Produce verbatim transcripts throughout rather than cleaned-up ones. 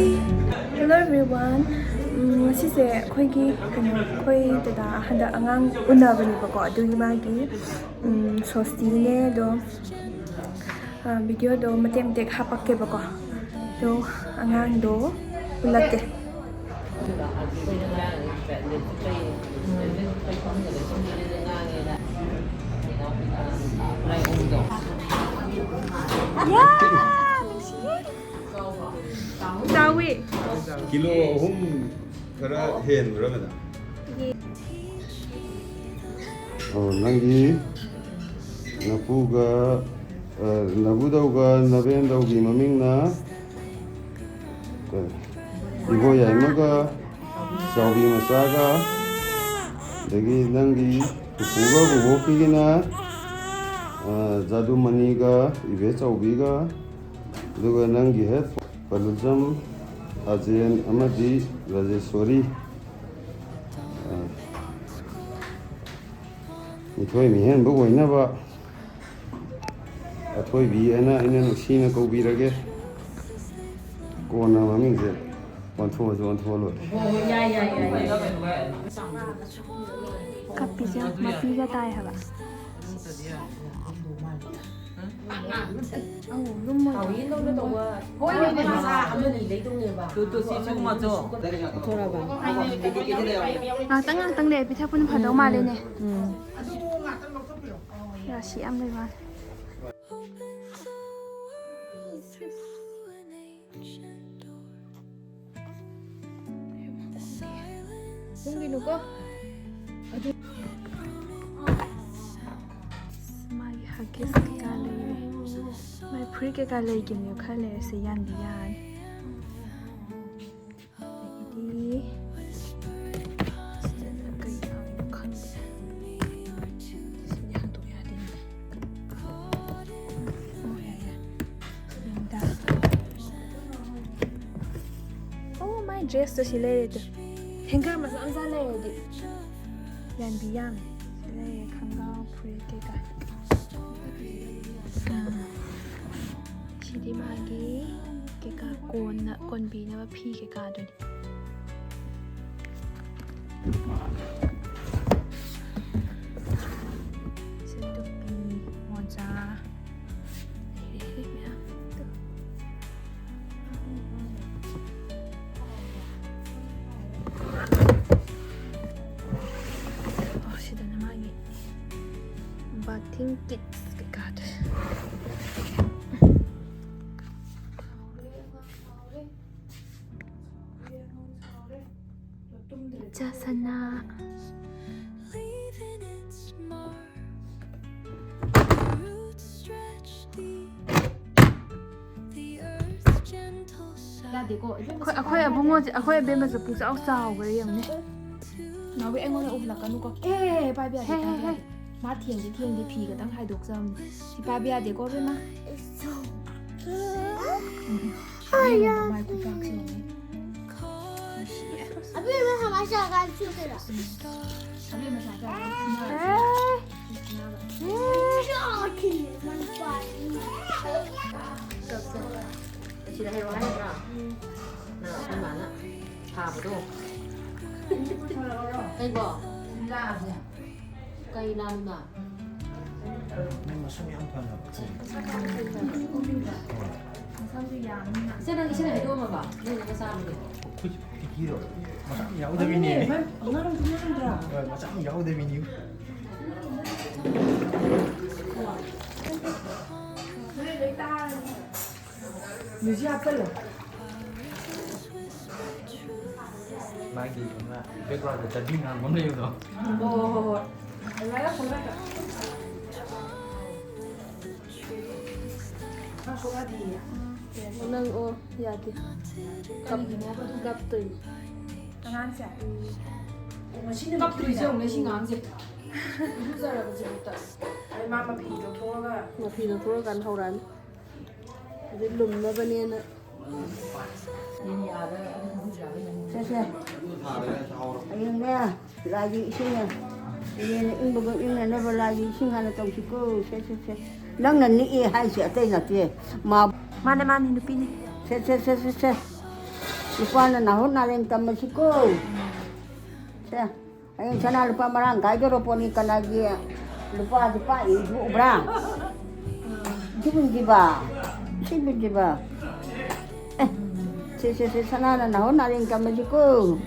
Hello everyone. ꯎꯝ, ꯉꯁꯤꯁꯦ ꯑꯩꯈꯣꯏꯒꯤ ꯀꯩꯅꯣ, ꯑꯩꯈꯣꯏ ꯗꯗꯥ ꯍꯟꯗꯛ ꯑꯉꯥꯡ ꯎꯅꯕꯅꯦꯕꯀꯣ, ꯑꯗꯨꯒꯤ ꯃꯥꯒꯤ, ꯎꯝ, ꯁꯣꯁꯇꯤꯅꯦ꯫ ꯑꯗꯣ, ꯑ, ꯚꯤꯗꯤꯑꯣꯗꯣ ꯃꯇꯦꯛ ꯃꯇꯦꯛ ꯍꯥꯄꯛꯀꯦꯕꯀꯣ꯫ ꯑꯗꯣ ꯑꯉꯥꯡꯗꯣ ꯎꯠꯂꯛꯀꯦ꯫ ꯌꯥ! ꯅꯨꯡꯁꯤꯌꯦ꯫ ꯆꯥꯎꯋꯤ꯫ ꯀꯤꯂꯣ ꯑꯍꯨꯝ ꯈꯔ ꯍꯦꯟꯕ꯭ꯔꯥ, ꯃꯦꯗꯥꯝ? ꯑꯣ, ꯅꯪꯒꯤ ꯅꯄꯨꯒ, ꯑ, ꯅꯕꯨꯗꯧꯒ ꯅꯕꯦꯟꯗꯧꯒꯤ ꯃꯃꯤꯡꯅ, ꯑ, ꯏꯕꯣ ꯌꯥꯏꯃꯒ ꯆꯥꯎꯕꯤ ꯃꯆꯥꯒ, ꯑꯗꯒꯤ ꯅꯪꯒꯤ ꯄꯨꯄꯨꯒ ꯕꯣꯕꯣꯛꯀꯤꯒꯤꯅ, ꯑ, ꯖꯥꯗꯨꯃꯅꯤꯒ ꯏꯕꯦ ꯆꯥꯎꯕꯤꯒ, ꯑꯗꯨꯒ ꯅꯪꯒꯤ ꯍꯦꯛ ꯄꯂꯨꯖꯝ, ꯑꯖꯦꯟ ꯑꯃꯗꯤ ꯔꯥꯖꯦꯁꯣꯔꯤ꯫ ꯑ, ꯃꯤꯊꯣꯏ ꯃꯤꯍꯦꯟꯕ ꯑꯣꯏꯅꯕ ꯑꯊꯣꯏꯕꯤ ꯍꯥꯏꯅ ꯑꯩꯅ ꯅꯨꯡꯁꯤꯅ ꯀꯧꯕꯤꯔꯒꯦ꯫ ꯀꯣꯟꯅ ꯃꯃꯤꯡꯁꯦ ꯑꯣꯟꯊꯣꯛꯑꯁꯨ ꯑꯣꯟꯊꯣꯛꯑ ꯂꯣꯏꯔꯦ꯫ ꯀꯞꯄꯤꯁꯦ ꯃꯄꯤꯒ ꯇꯥꯏ ꯍꯥꯏꯕ꯫ ꯑꯧ, ꯂꯨꯝꯃꯣꯏꯗ꯭ꯔꯣ? ꯍꯣꯏꯅꯦ, ꯃꯆꯥ ꯑꯃꯅꯤ ꯂꯩꯗꯧꯅꯦꯕ꯫ ꯉꯥꯛꯇꯪ, ꯉꯥꯛꯇꯪ ꯂꯩꯔ ꯄꯤꯊꯛꯄꯅ ꯐꯗꯧ ꯃꯥꯜꯂꯦꯅꯦ꯫ ꯎꯝ꯫ ꯔꯥꯁꯤ ꯌꯥꯝ ꯂꯩ ꯃꯥꯜꯂꯦ꯫ ꯈꯣꯡꯕꯤꯅꯨꯀꯣ꯫ ꯃꯥꯒꯤ ꯍꯒꯤꯁ ꯀꯩꯀꯥ ꯂꯩꯔꯦ꯫ ꯃꯥꯒꯤ ꯐꯨꯔꯤꯠ ꯀꯩꯀꯥ ꯂꯩꯈꯤꯕꯅꯦ, ꯈꯔ ꯂꯩꯔꯁꯦ ꯌꯥꯟꯕꯤ ꯌꯥꯔꯅꯤ꯫ ꯑꯗꯒꯤꯗꯤ ꯁꯤꯗꯅ ꯀꯩ ꯌꯥꯎꯔꯤꯅꯣ ꯈꯪꯗꯦ꯫ ꯁꯤꯗꯤ ꯍꯥꯡꯗꯣꯛ ꯌꯥꯗꯦꯅꯦ꯫ ꯑꯣ, ꯌꯥꯏ, ꯌꯥꯏ꯫ ꯌꯦꯡꯗ꯫ ꯑꯣ, ꯃꯥꯏ ꯗ꯭ꯔꯦꯁꯇꯣ ꯁꯤ ꯂꯩꯔꯦ ꯇꯨ꯫ ꯍꯦꯡꯒꯔ ꯃꯆꯥ ꯃꯆꯥ ꯂꯩꯔꯗꯤ ꯌꯥꯟꯕꯤ ꯌꯥꯝꯃꯦ꯫ ꯁꯤ ꯂꯩꯔꯦ ꯈꯪꯒꯥꯎ, ꯐꯨꯔꯤꯠ ꯀꯩꯀꯥ꯫ ꯑꯥ, ꯁꯤꯗꯤ ꯃꯥꯒꯤ ꯀꯩꯀꯥ ꯀꯣꯟꯅ ꯀꯣꯟꯕꯤꯅꯕ ꯐꯤ ꯀꯩꯀꯥꯗꯨꯅꯤ꯫ ꯁꯤ ꯇꯨꯄꯤ, ꯃꯣꯖꯥ, ꯂꯩꯔꯦ ꯃꯌꯥꯝ꯫ ꯑꯣ, ꯁꯤꯗꯅ ꯃꯥꯒꯤ bathing kits ꯀꯩꯀꯥꯗꯨ꯫ ꯏꯆꯥ ꯁꯅꯥ꯫ ꯌꯥꯗꯦꯀꯣ, ꯏꯕꯦꯝꯃ ꯑꯩꯈꯣꯏ, ꯑꯩꯈꯣꯏ ꯑꯕꯨꯡꯉꯣꯁꯦ, ꯑꯩꯈꯣꯏ ꯑꯕꯦꯝꯃꯁꯦ ꯄꯨꯡꯆꯥꯎ ꯆꯥꯎꯈ꯭ꯔꯦ ꯌꯦꯡꯉꯨꯅꯦ꯫ ꯅꯥꯎꯕꯤ, ꯑꯩꯉꯣꯟꯗ ꯎꯍꯜꯂꯛꯀꯅꯨꯀꯣ꯫ ꯑꯦ, ꯄꯥꯏꯕ ꯌꯥꯗꯦ, ꯍꯦ, ꯍꯦ, ꯄꯥꯏꯕ ꯍꯦ꯫ ꯌꯥꯗꯦ꯫ ꯃꯥ ꯊꯦꯡꯗꯤ ꯊꯦꯡꯗꯦ, ꯐꯤ ꯈꯛꯇꯪ ꯍꯥꯏꯗꯣꯛꯆꯕꯅꯤ꯫ ꯁꯤ ꯄꯥꯏꯕ ꯌꯥꯗꯦꯀꯣ, ꯏꯕꯦꯝꯃ꯫ ꯎꯝ, ꯎꯝ꯫ ꯏꯕꯦꯝꯃ, ꯃꯥꯏ ꯈꯨꯄꯥꯛꯁꯦ ꯌꯦꯡꯉꯨꯅꯦ꯫ ꯅꯨꯡꯁꯤꯌꯦ꯫ ꯑꯕꯦꯝꯃ ꯁꯃꯥꯏ ꯆꯥꯒꯥꯟ ꯁꯨꯗꯣꯏꯔꯣ? ꯑꯕꯦꯝꯃ ꯁꯃꯥꯏ ꯆꯥꯒꯥꯟ ꯁꯨꯗꯣꯏꯔꯣ? ꯁꯤꯗ ꯍꯩꯔꯣ ꯍꯥꯏꯔꯕ꯭ꯔꯥ? ꯅꯪ ꯑꯩꯈꯣꯏ ꯃꯥꯅ ꯊꯥꯕꯗꯣ꯫ ꯀꯩꯕꯣ? ꯀꯩ ꯂꯥꯝꯅ? ꯅꯪ ꯃꯁꯝ ꯌꯥꯝ ꯐꯅꯕ꯫ ꯏꯆꯦ, ꯅꯪ ꯏꯆꯦꯅ ꯍꯥꯏꯗꯣꯛꯑꯝꯃꯕ? ꯅꯪ ꯅꯆꯥ ꯑꯃꯗꯤ? ꯑꯩꯈꯣꯏ ꯄꯤꯀꯤꯔꯣ? ꯃꯁꯝ ꯌꯥꯎꯗꯕꯤꯅꯦ꯫ ꯑꯉꯥꯡ ꯈꯪꯉꯝꯗ꯭ꯔꯥ? ꯍꯣꯏ, ꯃꯁꯝ ꯌꯥꯎꯗꯕꯤꯅꯤ꯫ ꯃ꯭ꯌꯨꯖꯤꯛ ꯍꯥꯞꯆꯜꯂꯣ꯫ ꯃꯥꯒꯤ ꯑꯃ background ꯗ ꯗꯗꯤ ꯉꯥꯡꯕ ꯑꯃ ꯂꯩꯕꯗꯣ꯫ ꯍꯣ, ꯍꯣ, ꯍꯣ, ꯍꯣ꯫ ꯂꯥꯏꯔꯤꯛ ꯄꯨꯔꯒ꯫ ꯃꯥ ꯁꯣꯛꯍꯜꯂꯤꯌꯦ꯫ ꯅꯪ ꯑꯣ ꯌꯥꯗꯦ꯫ ꯀꯞ-, ꯀꯞꯇꯣꯏꯅꯤ꯫ ꯑꯉꯥꯡꯁꯦ? ꯎꯝ꯫ ꯉꯁꯤꯅ ꯀꯞꯇꯣꯏꯁꯦ ꯌꯦꯡꯉꯨꯅꯦ, ꯁꯤ ꯉꯥꯡꯁꯦ꯫ ꯏꯔꯨꯖꯔꯕꯁꯦ ꯕꯨꯛꯇ꯫ ꯑꯗꯩ ꯃꯥ ꯃꯐꯤ ꯂꯧꯊꯣꯛꯑꯒ꯫ ꯃꯐꯤ ꯂꯧꯊꯣꯛꯑꯀꯥꯟꯗ ꯍꯧꯔꯛꯑꯅꯤ꯫ ꯑꯗꯩ ꯂꯨꯝꯅꯕꯅꯦꯅ꯫ ꯁꯦ, ꯁꯦ꯫ ꯍꯌꯦꯡꯅꯦ, ꯂꯥꯏꯒꯤ ꯏꯁꯤꯡꯅꯦ꯫ ꯏꯅꯦꯅ ꯏꯪꯕꯒ ꯏꯪꯅꯅꯕ ꯂꯥꯏꯒꯤ ꯏꯁꯤꯡ ꯍꯥꯟꯅ ꯇꯧꯁꯤꯀꯣ꯫ ꯁꯦ, ꯁꯦ, ꯁꯦ꯫ ꯅꯪꯅ ꯅꯤꯛꯑꯦ ꯍꯥꯏꯁꯦ ꯑꯇꯩ ꯅꯠꯇꯦ꯫ ꯃꯥ- ꯃꯥꯅꯦ, ꯃꯥꯅꯦ, ꯅꯨꯄꯤꯅꯦ꯫ ꯁꯦ, ꯁꯦ, ꯁꯦ, ꯁꯦ, ꯁꯦ꯫ ꯂꯨꯄꯥꯅ ꯅꯥꯍꯨꯠ ꯅꯥꯔꯦꯡ ꯇꯝꯕꯁꯤꯀꯣ꯫ ꯁꯦ, ꯍꯌꯦꯡ ꯁꯅꯥ ꯂꯨꯄꯥ ꯃꯔꯥꯡ ꯀꯥꯏꯗꯣꯔꯛꯄꯣꯅꯤ, ꯀꯅꯥꯒꯤ ꯂꯨꯄꯥꯁꯤ ꯄꯥꯛꯏ ꯎꯕ꯭ꯔꯥ? ꯁꯤꯕꯨꯟꯁꯤꯕ, ꯁꯤꯕꯨꯟꯁꯤꯕ꯫ ꯑꯦ, ꯁꯦ, ꯁꯦ, ꯁꯦ, ꯁꯅꯥꯅ ꯅꯥꯍꯨꯠ ꯅꯥꯔꯦꯡ ꯇꯝꯕꯁꯤꯀꯣ꯫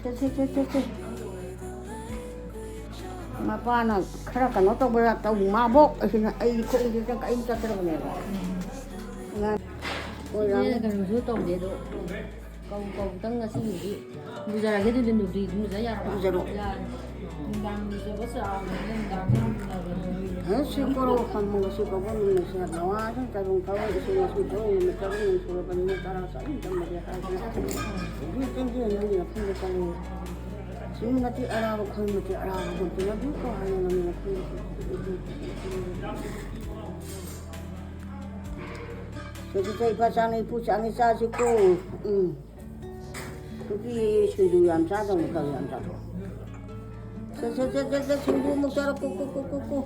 ꯁꯦ, ꯁꯦ, ꯁꯦ, ꯁꯦ, ꯁꯦ꯫ ꯃꯄꯥꯅ ꯈꯔ ꯀꯩꯅꯣ ꯇꯧꯕ ꯇꯧ ꯃꯥꯕꯣꯛ ꯑꯁꯤꯅ ꯑꯩ ꯈꯣꯡꯁꯦ ꯆꯪ ꯀꯔꯤꯝ ꯆꯠꯇ꯭ꯔꯕꯅꯦꯕ꯫ ꯑꯉꯥꯡ ꯑꯣꯏꯔꯝ- ꯏꯆꯦꯅ ꯀꯩꯅꯣꯁꯨ ꯇꯧꯗꯦ ꯑꯗꯣ꯫ ꯀꯧ ꯀꯧꯗꯪ ꯉꯁꯤꯒꯤꯗꯤ ꯂꯨꯖꯔꯒꯦ ꯑꯗꯨꯗꯤ ꯅꯨꯡꯗꯤ ꯑꯗꯨꯝ ꯂꯨꯖ ꯌꯥꯔꯕ? ꯂꯨꯖꯔꯣ꯫ ꯌꯥꯔꯦ꯫ ꯅꯨꯡꯗꯥꯡ ꯂꯨꯖꯕ ꯆꯥꯕꯅꯤꯅ ꯅꯨꯡꯗꯥꯡꯗ ꯑꯗꯨꯝ ꯂꯨꯖꯕ꯫ ꯍꯦ, ꯁꯤ ꯀꯣꯔꯧ ꯈꯝꯃꯒ ꯁꯤ ꯀꯧꯕ ꯅꯨꯃꯤꯠꯁꯦ ꯅꯋꯥꯁꯨ ꯇꯔꯨꯡ ꯊꯧꯔ ꯏꯁꯤꯡ ꯃꯁꯨ ꯊꯧꯔ ꯅꯨꯃꯤꯠ ꯇꯔꯨꯛꯅꯤ ꯁꯨꯔꯕꯅꯤꯅ ꯇꯔꯥ ꯆꯥꯅꯤ ꯇꯝꯕꯗꯤ ꯍꯥꯏꯗꯦ꯫ ꯏꯕꯦꯝ ꯆꯦꯟꯕꯤ ꯅꯪꯒꯤ ꯃꯐꯝꯗ ꯆꯪꯉꯦ꯫ ꯁꯤ ꯃꯇꯤꯛ ꯑꯔꯥꯕ ꯈꯣꯏ ꯃꯇꯤꯛ ꯑꯔꯥꯕ ꯍꯨꯟꯇꯣꯛꯅꯕꯤꯀꯣ ꯍꯥꯏꯅ ꯅꯪꯒꯤ ꯃꯐꯝꯗ ꯁꯤꯗ ꯏꯄꯥ ꯆꯥꯅꯤ, ꯏꯄꯨ ꯆꯥꯅꯤ, ꯆꯥꯁꯤꯀꯣ꯫ ꯎꯝ꯫ ꯅꯨꯄꯤ ꯁꯤꯡꯖꯨ ꯌꯥꯝ ꯆꯥꯗꯧꯅꯤ, ꯈꯔ ꯌꯥꯝ ꯆꯥꯊꯣꯛꯑꯣ꯫ ꯁꯦ, ꯁꯦ, ꯁꯦ, ꯁꯦ, ꯁꯦ, ꯁꯤꯡꯖꯨ ꯑꯃꯨꯛ ꯆꯥꯔꯣ, ꯀꯨ, ꯀꯨ, ꯀꯨ, ꯀꯨ, ꯀꯨ, ꯀꯨ꯫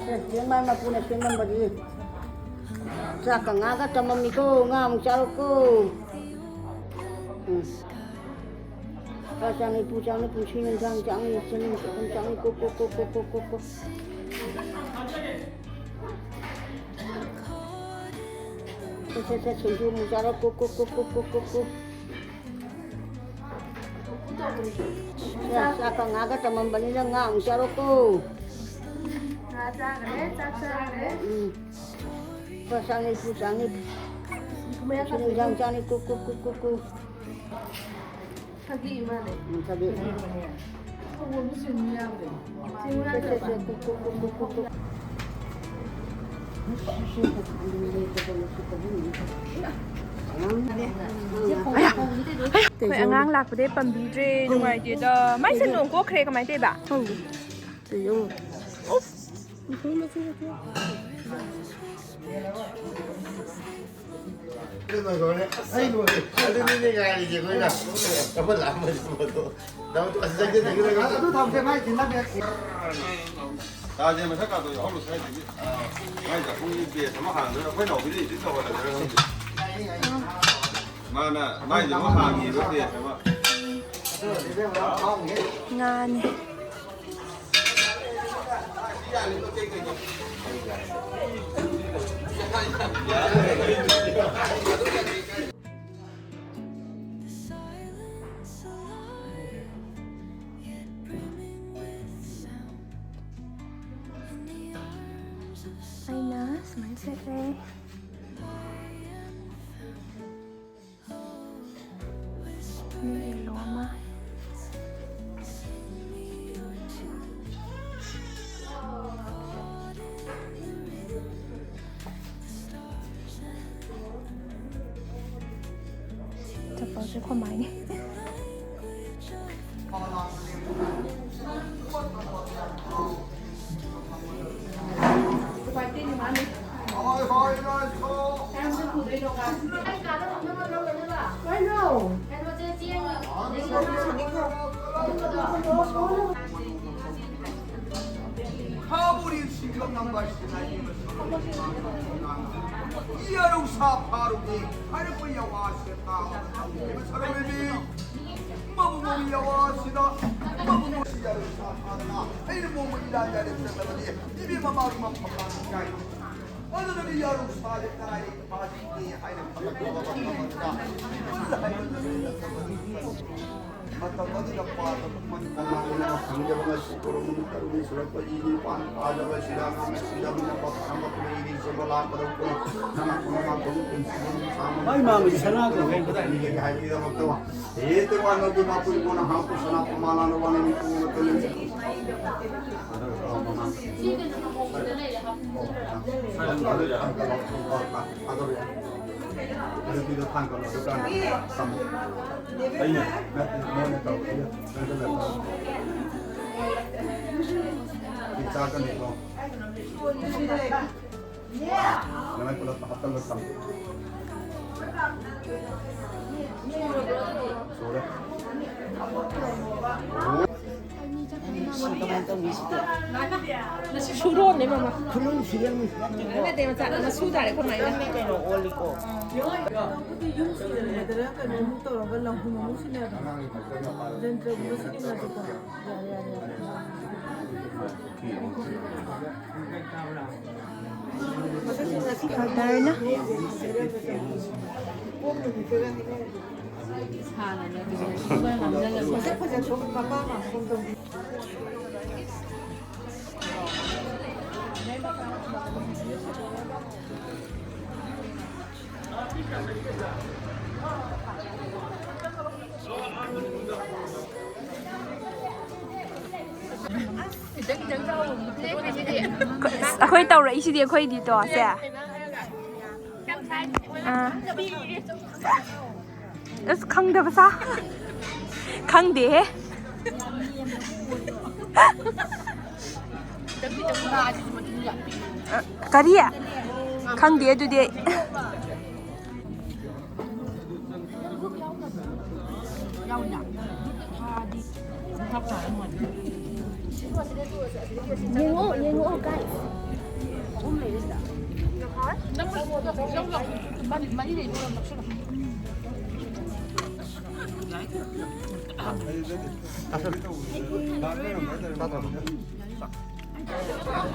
ꯁꯦ, ꯆꯦꯡꯃꯥꯏ ꯃꯄꯨꯅ ꯁꯦꯝꯃꯝꯕꯗꯤ ꯆꯥꯛꯀ ꯉꯥꯒ ꯇꯝꯃꯝꯃꯤꯀꯣ, ꯉꯥ ꯑꯃꯨꯛ ꯆꯥꯔꯣꯀꯣ꯫ ꯎꯝ꯫ ꯏꯄꯥ ꯆꯥꯅꯤ, ꯏꯄꯨ ꯆꯥꯅꯤ, ꯄꯨꯟꯁꯤ ꯅꯨꯡꯁꯥꯡ ꯆꯥꯅꯤ, ꯆꯅꯤ ꯆꯍꯨꯝ ꯆꯥꯅꯤ, ꯀꯨ, ꯀꯨ, ꯀꯨ꯫ ꯁꯦ, ꯁꯦ, ꯁꯦ, ꯁꯤꯡꯖꯨ ꯑꯃꯨꯛ ꯆꯥꯔꯣ, ꯀꯨ, ꯀꯨ, ꯀꯨ꯫ ꯆꯥꯛ, ꯆꯥꯛꯀ ꯉꯥꯒ ꯇꯝꯃꯝꯕꯅꯤꯅ ꯉꯥ ꯑꯃꯨꯛ ꯆꯥꯔꯣꯀꯣ꯫ ꯉꯥ ꯆꯥꯈ꯭ꯔꯦ, ꯆꯥꯛ ꯆꯥꯈ꯭ꯔꯦ꯫ ꯎꯝ꯫ ꯏꯄꯥ ꯆꯥꯅꯤ, ꯏꯄꯨ ꯆꯥꯅꯤ꯫ ꯄꯨꯟꯁꯤ ꯅꯨꯡꯁꯥꯡ ꯆꯥꯅꯤ, ꯀꯨ, ꯀꯨ, ꯀꯨ, ꯀꯨ, ꯀꯨ꯫ ꯊꯕꯤ ꯃꯥꯅꯦ꯫ ꯎꯝ, ꯊꯕꯤ꯫ ꯑꯍꯣꯡꯕꯁꯨ ꯑꯗꯨꯝ ꯌꯥꯎꯔꯦ꯫ ꯁꯦ, ꯁꯦ, ꯁꯦ, ꯀꯨ, ꯀꯨ, ꯀꯨ, ꯀꯨ, ꯀꯨ, ꯀꯨ꯫ ꯑꯩꯈꯣꯏ ꯑꯉꯥꯡ ꯂꯥꯛꯄꯗꯩ ꯄꯥꯝꯕꯤꯗ꯭ꯔꯦ, ꯅꯨꯡꯉꯥꯏꯇꯦꯗ꯫ ꯃꯥꯏꯁꯦ ꯅꯣꯡ ꯀꯣꯛꯈ꯭ꯔꯦ, ꯀꯃꯥꯏꯅ ꯇꯧꯔꯤꯕ? ꯎꯐ꯫ ꯑꯗꯨꯅꯤꯅꯦ ꯉꯥꯏꯔꯤꯁꯦ ꯑꯩꯈꯣꯏꯅ꯫ ꯑꯃ ꯂꯥꯛꯑꯝꯃꯗꯤ ꯐꯗꯧꯕ꯫ ꯅꯪ ꯑꯗꯨ ꯊꯝꯁꯦ, ꯃꯥꯏ ꯊꯤꯜꯂꯝꯃꯦ꯫ ꯇꯥꯖꯦ ꯃꯁꯛ ꯀꯥꯗꯣ ꯌꯥꯎꯍꯜꯂꯨ ꯁ꯭ꯋꯥꯏꯗꯒꯤ꯫ ꯃꯥꯏ ꯆꯥꯛꯈꯨꯝꯒꯤ ꯕꯦꯁ ꯑꯃ ꯍꯥꯡꯗꯣꯏꯔꯥ? ꯑꯩꯈꯣꯏ ꯅꯥꯎꯕꯤꯗ ꯏꯟꯇ꯭ꯔꯤ ꯇꯧꯍꯜꯂꯁꯤꯔꯥ ꯈꯪꯗꯦ꯫ ꯃꯥꯅ ꯃꯥꯏꯁꯦ ꯑꯃ ꯍꯥꯡꯉꯤꯕ ꯕꯦꯁ ꯑꯃ꯫ ꯉꯥꯅꯤ꯫ ꯑꯩꯅ ꯁꯨꯃꯥꯏꯅ ꯁꯦꯠꯂꯦ꯫ ꯌꯦꯜꯂꯣ ꯑꯃ꯫ ꯆꯠꯄꯁꯦ ꯈꯣꯃꯥꯏꯅꯤ꯫ ꯈꯥꯕꯨꯔꯤ ꯁꯤꯡꯒ ꯉꯝꯕ ꯁꯤꯅꯥꯏꯒꯤ ꯃꯁꯤꯡ ꯏꯌꯥꯔꯧ ꯁꯥ ꯐꯥꯔꯨꯕꯤ ꯍꯥꯏꯔꯛꯄ ꯌꯥꯋꯥꯁꯦ ꯇꯥꯕꯗ ꯊꯝꯕꯤꯕ ꯁꯔꯨꯕꯤ ꯃꯕꯨꯡ ꯃꯧꯔꯤ ꯌꯥꯋꯥꯁꯤꯗ ꯃꯕꯨꯡ ꯃꯧꯔꯤ ꯏꯌꯥꯔꯧ ꯁꯥ ꯐꯥꯗꯅ ꯑꯩꯅ ꯃꯣꯡꯃ ꯏꯂꯥ ꯌꯥꯔꯦ ꯆꯠꯂꯕꯗꯤ ꯏꯕꯦꯝꯃ ꯃꯥꯒꯤ ꯃꯐꯝ ꯂꯥꯡ ꯀꯥꯏꯅ ꯑꯗꯨꯗꯒꯤ ꯏꯌꯥꯔꯧ ꯁꯥꯁꯦ ꯀꯗꯥꯏꯗꯒꯤ ꯐꯥꯁꯤꯒꯦ ꯍꯥꯏꯅ ꯈꯜꯂꯛꯄ ꯃꯇꯝꯗ ꯏꯕꯨꯜ ꯍꯥꯏꯕ ꯅꯨꯃꯤꯠ ꯃꯇꯝ ꯑꯗꯨꯗ ꯄꯥꯟꯕ ꯈꯨꯃꯟ ꯀꯅꯥꯒꯤꯅ ꯐꯪꯖꯕ ꯉꯁꯤ ꯀꯣꯔꯣꯝ ꯅꯨꯃꯤꯠ ꯇꯔꯨꯛꯅꯤ ꯁꯨꯔꯛꯄ ꯏꯅꯤ ꯄꯥꯟ ꯄꯥꯖꯕ ꯁꯤꯗ ꯑꯉꯥꯡ ꯑꯁꯤꯗ ꯑꯃꯅ ꯄꯥꯈꯪ ꯑꯃ ꯀꯨꯝꯂꯛꯏ ꯁꯦꯝꯕ ꯂꯥꯛꯄꯗ ꯀꯨꯝꯂꯛ ꯅꯃꯥ ꯀꯨꯝꯂꯛ ꯃꯥ ꯀꯨꯝꯂꯛ ꯀꯨꯝꯁꯤ ꯃꯥꯏ ꯃꯥꯃꯤ ꯁꯅꯥ ꯀꯧꯋꯦ꯫ ꯍꯥꯏꯕꯒꯤꯗꯃꯛꯇ ꯍꯦ ꯇꯦ ꯋꯥ ꯅꯣ ꯇꯨ ꯃꯥ ꯄꯨꯏ ꯃꯣ ꯅ ꯍꯥ ꯄꯨ ꯁꯅꯥ ꯄꯨ ꯃꯥ ꯂꯥ ꯅ ꯋꯥ ꯅ ꯃꯤ ꯀꯨꯝꯂꯛ ꯀꯨꯝꯂꯛ ꯑꯗꯨꯒꯤꯗꯣ ꯊꯥꯡꯒꯠꯂꯣ, ꯑꯗꯨꯀꯥꯟꯗ ꯇꯝꯃꯣ꯫ ꯑꯩꯅ ꯅꯠꯇꯦ, ꯃꯣꯏꯅ ꯇꯧꯔꯛꯏꯗꯣ꯫ ꯅꯪꯁꯨ ꯂꯩꯔꯣ꯫ ꯆꯥꯛ ꯆꯥꯀꯅꯤꯀꯣ꯫ ꯅꯃꯥꯏ ꯄꯨꯂꯞ ꯍꯥꯞꯆꯜꯂ ꯊꯝꯃꯣ꯫ ꯁꯨꯔꯦ꯫ ꯁꯨꯔꯣꯅꯦ, ꯃꯃꯥ꯫ ꯈꯨꯅꯨꯡ ꯁꯤꯔꯝꯃꯤ꯫ ꯅꯠꯇꯦ, ꯃꯆꯥ, ꯃꯁꯨ ꯇꯥꯔꯦ, ꯑꯩꯈꯣꯏ ꯃꯥꯏꯅ꯫ ꯀꯩꯅꯣ ꯑꯣꯜꯂꯤꯀꯣ꯫ ꯇꯧꯕꯗꯤ ꯌꯨꯝ ꯁꯤꯖꯤꯟꯅꯗ꯭ꯔꯥ ꯀꯩꯅꯣꯃꯨꯛ ꯇꯧꯔꯒ ꯂꯪꯈꯨꯝ ꯑꯃꯨꯛ ꯁꯤꯟꯅꯕ꯫ ꯖꯟꯇ꯭ꯔꯒꯨꯝꯕ ꯁꯤꯖꯤꯟꯅꯗꯦꯀꯣ꯫ ꯌꯥꯔꯦ, ꯌꯥꯔꯦ, ꯌꯥꯔꯦ꯫ ꯀꯂꯔꯅ꯫ ꯑꯩꯈꯣꯏ ꯇꯧꯔꯛꯏꯁꯤꯗꯤ ꯑꯩꯈꯣꯏꯗꯤ ꯇꯣ ꯁꯦ꯫ ꯑꯥ꯫ ꯑꯁ, ꯈꯪꯗꯕ ꯁꯥ꯫ ꯈꯪꯗꯦꯍꯦ꯫ ꯑ, ꯀꯔꯤ? ꯈꯪꯗꯦ ꯑꯗꯨꯗꯤ ꯑꯩ꯫ ꯌꯦꯡꯉꯣ, ꯌꯦꯡꯉꯣ, guys꯫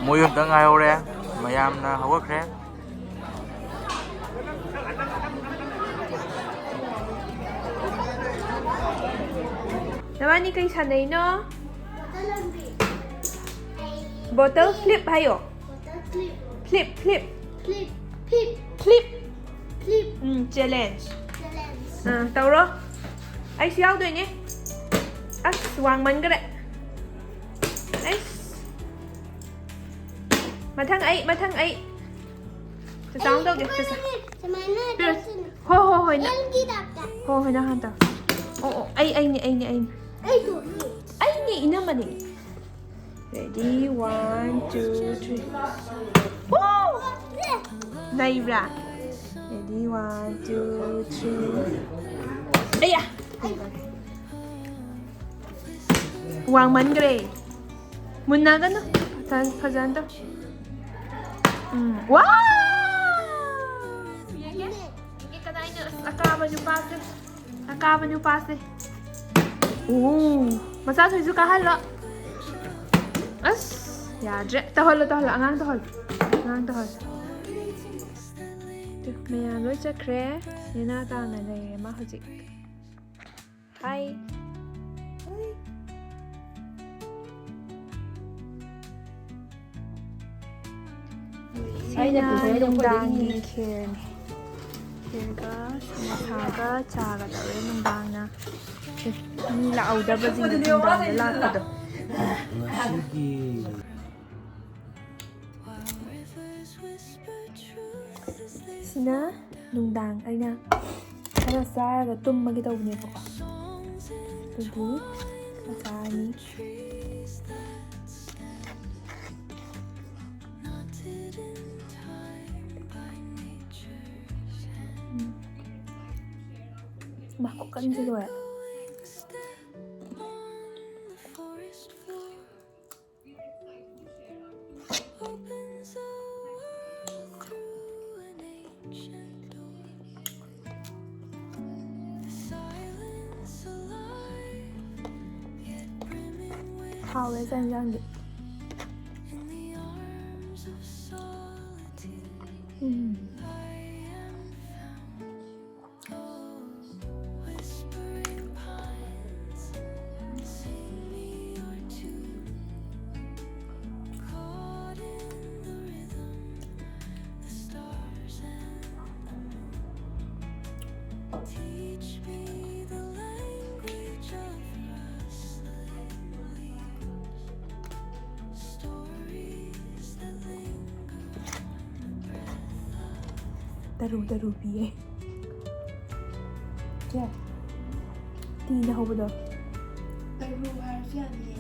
ꯃꯣꯏ ꯑꯝꯇ ꯉꯥꯏꯍꯧꯔꯦ, ꯃꯌꯥꯝꯅ ꯍꯧꯒꯠꯈ꯭ꯔꯦ꯫ ꯅꯕꯥꯅꯤ ꯀꯩ ꯁꯥꯟꯅꯩꯅꯣ? Bottle flip ꯍꯥꯏꯌꯣ꯫ Flip, flip꯫ Flip, flip꯫ Flip꯫ Flip꯫ ꯎꯝ, challenge꯫ Challenge꯫ ꯑꯥ, ꯇꯧꯔꯣ꯫ ꯑꯩꯁꯨ ꯌꯥꯎꯗꯣꯏꯅꯦ꯫ ꯑꯁ, ꯋꯥꯡꯃꯟꯈꯔꯦ꯫ ꯑꯩꯁ꯫ ꯃꯊꯪ ꯑꯩ, ꯃꯊꯪ ꯑꯩ꯫ ꯆꯆꯥ ꯑꯃꯨꯛ ꯇꯧꯒꯦ, ꯆꯆꯥ꯫ ꯁꯨꯃꯥꯏꯅ ꯄꯤꯔꯣ꯫ ꯇꯧꯁꯤꯅꯦ꯫ ꯍꯣꯏ, ꯍꯣꯏ, ꯍꯣꯏ, ꯅꯪ꯫ ꯑꯦꯜꯒꯤ ꯇꯥꯏꯞꯇ꯫ ꯍꯣꯏ, ꯍꯣꯏ, ꯅꯪ ꯍꯥꯟꯅ ꯇꯧ꯫ ꯑꯣ, ꯑꯣ, ꯑꯩ, ꯑꯩꯅꯦ, ꯑꯩꯅꯦ, ꯑꯩꯅꯦ꯫ ꯑꯩ ꯇꯧꯒꯦ꯫ ꯑꯩꯅꯦ, ꯏꯅꯝꯃꯅꯦ꯫ Ready, one, two, three. Wow! ꯅꯩꯕ꯭ꯔꯥ? Ready, one, two, three. ꯑꯌꯥ! ꯑꯩ꯫ ꯋꯥꯡꯃꯟꯈ꯭ꯔꯦ꯫ ꯃꯨꯟꯅꯒꯅꯨ꯫ ꯐꯖ-, ꯐꯖꯅ ꯇꯧ꯫ ꯎꯝ꯫ ꯋꯥ! ꯌꯦꯡꯒꯦ꯫ ꯌꯦꯡꯒꯦ ꯀꯗꯥꯏꯅꯣ? ꯑꯁ, ꯑꯀꯥꯕ ꯅꯨꯄꯥꯁꯦ꯫ ꯑꯀꯥꯕ ꯅꯨꯄꯥꯁꯦ꯫ ꯎ꯫ ꯃꯆꯥꯊꯣꯏꯁꯨ ꯀꯥꯍꯜꯂꯣ꯫ ꯑꯁ, ꯌꯥꯗ꯭ꯔꯦ꯫ ꯇꯧꯍꯜꯂꯣ, ꯇꯧꯍꯜꯂꯣ꯫ ꯑꯉꯥꯡ ꯇꯧꯍꯜꯂꯣ꯫ ꯑꯉꯥꯡ ꯇꯧꯍꯜꯂꯣ꯫ ꯇꯨ, ꯃꯌꯥꯝ ꯂꯣꯏ ꯆꯠꯈ꯭ꯔꯦ꯫ ꯅꯦꯅꯥ ꯇꯥꯅ ꯂꯩꯔꯦ ꯃꯥ ꯍꯧꯖꯤꯛ꯫ ꯍꯥꯏ꯫ ꯑꯩꯅ ꯁꯤꯅ ꯄꯨꯊꯣꯛꯏꯗꯣ ꯑꯩꯈꯣꯏꯗꯒꯤ ꯅꯨꯡꯗꯥꯡꯒꯤ ꯈꯦꯔꯅꯤ꯫ ꯈꯦꯔꯒ ꯁꯃꯣꯁꯥꯒ ꯆꯥꯒ ꯇꯧꯔꯦ ꯅꯨꯡꯗꯥꯡꯅ꯫ ꯃꯤ ꯂꯥꯛꯍꯧꯗꯕꯁꯤꯡꯗꯣ ꯅꯨꯡꯗꯥꯡꯗ ꯂꯥꯛꯄꯗꯣ꯫ ꯉꯁꯤꯒꯤ ꯁꯤꯅ ꯅꯨꯡꯗꯥꯡ ꯑꯩꯅ ꯈꯔ ꯆꯥꯔꯒ ꯇꯨꯝꯃꯒꯦ ꯇꯧꯕꯅꯦꯕꯀꯣ꯫ ꯑꯗꯨꯒꯤ ꯈꯔ ꯆꯥꯔꯅꯤ꯫ ꯎꯝ꯫ ꯃꯥ ꯈꯨꯀꯟꯁꯦ ꯂꯣꯏꯔꯦ꯫ ꯍꯥꯎꯋꯦ ꯆꯥꯛ ꯏꯟꯖꯥꯡꯗꯤ꯫ ꯎꯝ꯫ ꯇꯔꯨ ꯇꯔꯨ ꯄꯤꯌꯦ꯫ ꯁꯦ, ꯇꯤꯅ ꯍꯧꯕꯗꯣ꯫ ꯇꯔꯨ ꯍꯥꯏꯔꯁꯨ ꯌꯥꯅꯤꯌꯦ꯫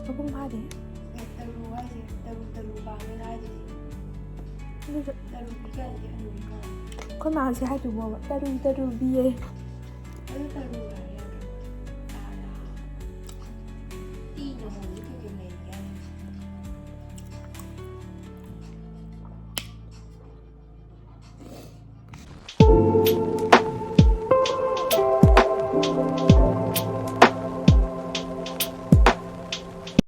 ꯃꯄꯨꯡ ꯐꯥꯗꯦ꯫ ꯑꯦ, ꯇꯔꯨ ꯍꯥꯏꯁꯦ ꯇꯔꯨ ꯇꯔꯨ ꯄꯥꯝꯃꯦꯅ ꯍꯥꯏꯗꯨꯗꯤ꯫ ꯑꯗꯨꯁꯨ ꯇꯔꯨ ꯄꯤ ꯀꯥꯏꯗꯤ ꯑꯅꯨꯕꯤ ꯀꯧꯋꯦ꯫ ꯑꯩꯈꯣꯏ ꯃꯥꯁꯦ ꯍꯥꯏꯗꯨꯕꯣꯕ, "ꯇꯔꯨ ꯇꯔꯨ ꯄꯤꯌꯦ"꯫ ꯑꯗꯨ ꯇꯔꯨ